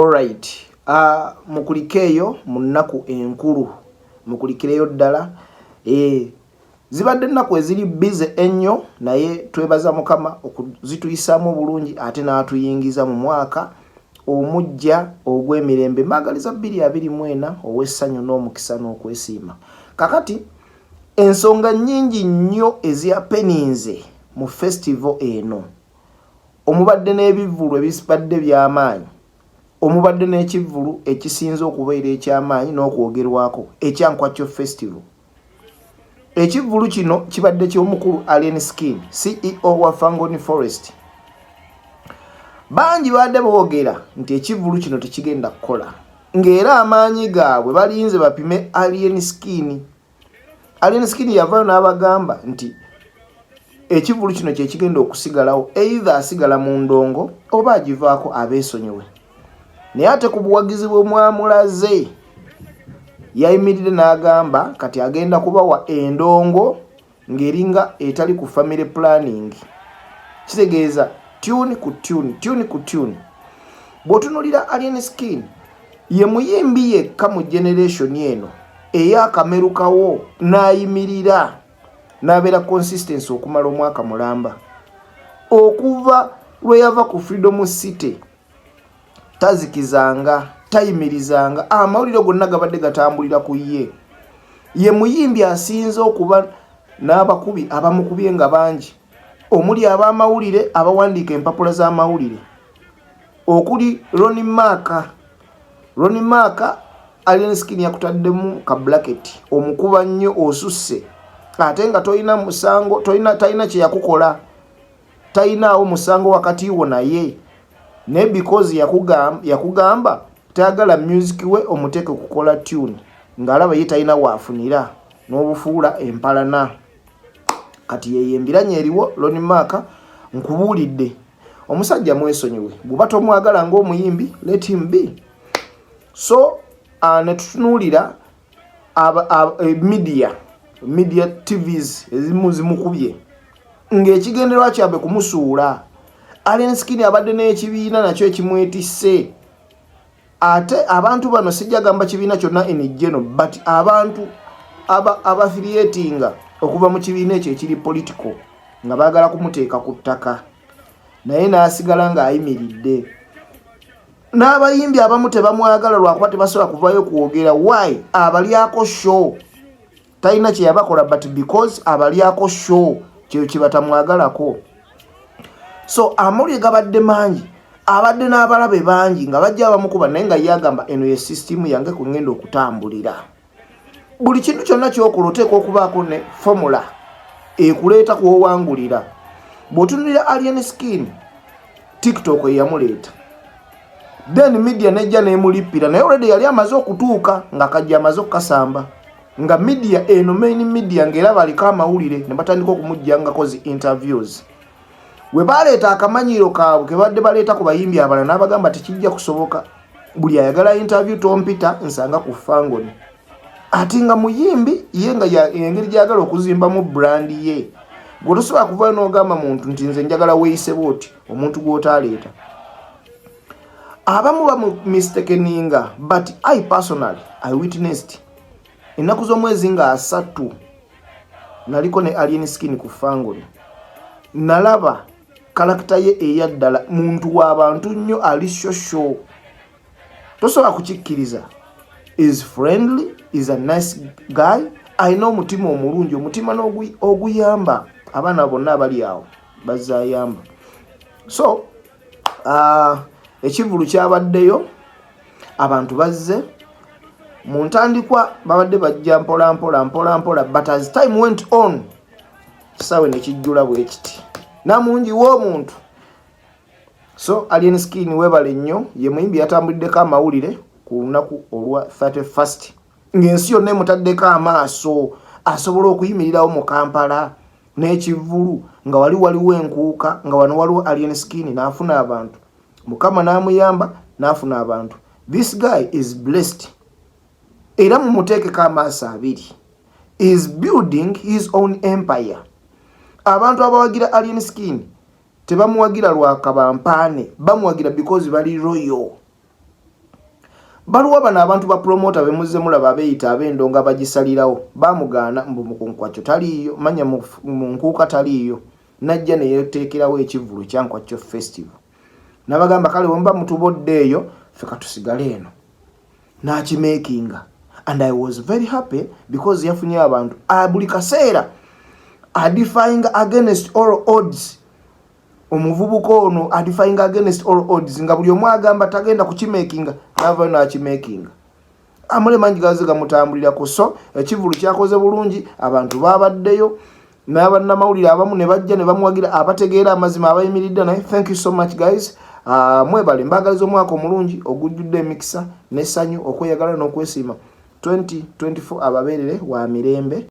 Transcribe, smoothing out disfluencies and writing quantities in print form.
Alright, mukulikeeyo mu nnaku enkulu, mukulikireyo ddala. Zibadde ennaku eziri busy ennyo, naye twebaza Mukama okuzituyisaamu obulungi ate n'atuyingiza mu mwaka omujja ogw'emirembe. Mbaagaliza 2024 ow'essanyu n'omukisa n'okwesiima. Kakati ensonga nnyingi nnyo ezihappeninze mu festival eno, omubadde n'ebivvulu ebibadde by'amaanyi, omubadde n'ekivvulu ekisinze okubeera eky'amaanyi n'okwogerwako, ekya Nkwakyo Festival. Ekivvulu kino kibadde ky'omukulu Alien Skin, CEO wa Fangone Forest. Bangi babadde boogera nti ekivvulu kino tekigenda kukola, ng'era amaanyi gaabwe balinze bapime Alien Skin. Alien Skin yavaayo n'abagamba nti ekivvulu kino kyekigenda okusigalawo, either asigala mu ndongo oba agivaako abeesonyiwe. Naye ate ku buwagizi bwe mwamulaze, yayimiridde n'agamba kati agenda kubawa endongo ng'eringa etali ku family planning, kitegeeza tune ku tune, tune ku tune. Bw'otunuulira Alien Skin, ye muyimbi yekka mu generation eno eyakamerukawo n'ayimirira n'abeera consistency okumala omwaka mulamba. Okuva lwe yava ku Freedom City, tazikizanga, tayimirizanga, amawulire gonna gabadde gatambulira ku ye. Ye muyimbi asinze okuba n'abakubi abamukubye nga bangi, omuli ab'amawulire abawandiika empapula z'amawulire, okuli Roni Mark. Roni Mark, Alien Skin yakutaddemu ka bracket, omukuba nnyo osusse, ate nga tolina musango, tolina, talina kyeyakukola, talinaawo musango wakati wo naye. Naye because yakugamba tayagala music we omuteeke kukola tune, ng'alaba ye talina waafunira n'obufuula empalana. Kati yeyo embiranye eriwo. Loni Mark, nkubuulidde, omusajja mwesonyiwe. Bw'oba tomwagala ng'omuyimbi, let him be. So ne tutunuulira media TVs ezimu zimukubye ng'ekigendererwa kyabwe kumusuula. Alien Skin abadde n'ekibiina nakyo ekimwetisse. Ate abantu bano, sijja gamba kibiina kyonna in general, but abantu aba affiliatinga okuva mu kibiina ekyo ekiri political, nga baagala kumuteeka ku ttaka, naye n'asigala ng'ayimiridde. N'abayimbi abamu tebamwagala lwakuba tebasobola kuvayo kwogera why abalyako show. Talina kye yabakola, but because abalyako show, kyeyo kye batamwagalako. So amawulire gabadde mangi, abadde n'abalabe bangi nga bajja abamukuba, naye nga ye agamba eno ye sisitimu yange kwe ngenda okutambulira. Buli kintu kyonna kyokola oteekwa okubaako ne formula ekuleeta kwowangulira. Bw'otunulira Alien Skin, TikTok eyamuleeta, then media nejja nemulippira, naye already yali amaze okutuuka nga kajja amaze okukasamba, nga media eno, main media, ng'era baliko amawulire ne batandika okumuggyangako zi interviews. We baleeta akamanyiro kaabwe ke badde baleeta ku bayimbi abalala, n'abagamba tekijja kusoboka, buli ayagala interview tompita, nsanga ku Fangoni. Ate nga muyimbi ye nga engeri gyagala okuzimbamu brand ye, gwe tosobola kuvayo n'ogamba muntu nti nze njagala weeyise bwoti, omuntu gw'otaaleeta. Abamu bamumistakeninga, but I personally, I witnessed ennaku z'omwezi nga 30 naliko ne Alien Skin ku Fangoni, nalaba character ye eyaddala. Muntu w'abantu nnyo, ali social, tosobola kukikkiriza. Is friendly, is a nice guy, alina omutima omulungi, omutima oguyamba abaana bonna abali awo bazayamba. So ekivulu kyabaddeyo, abantu bazze mu ntandikwa babadde bajja mpola mpola mpola mpola, but as time went on, kisaawe nekijjula bwe kiti namungi w'omuntu. So Alien Skin, webale nnyo. Ye muyimbi yatambuliddeko amawulire ku lunaku olwa 31st, ng'ensi yonna emutaddeko amaaso asobola okuyimirirawo mu Kampala n'ekivulu nga wali waliwo enkuuka, nga wano waliwo Alien Skin, n'afuna abantu. Mukama n'amuyamba n'afuna abantu. This guy is blessed, era mumuteekeko amaaso abiri. Is building his own empire. Abantu abawagira Alien Skin tebamuwagira lwakabampaane, bamuwagira because bali loyal. Baluwa bano abantu ba promota bemuzze mulaba abeeyita ab'endongo abagisalirawo bamugaana mbu mukunkwakyo taliiyo, manya mu nkuuka taliiyo, najja ne yeeteekerawo ekivvulu ekya Nkwakyo Festival nabagamba kale wemuba mutubodde eyo ffe katusigale eno, n'akimeekinga. And I was very happy because yafunye abantu buli kaseera adefying against all odds. Omuvubuka ono adefying against all odds, nga buli omu agamba tagenda kukimeekinga, navayo n'akimeekinga. Amule mangi gaze gamutambulirako. So ekivulu kyakoze bulungi, abantu babaddeyo n'abannamawulire abamu ne bajja ne bamuwagira, abategeera amazima abayimiridde naye. Thank you so much, guys. Mwebale, mbagaliza omwaka omulungi ogujjudde emikisa n'essanyu, okweyagala n'okwesiima. 2024 ababeerere wa mirembe.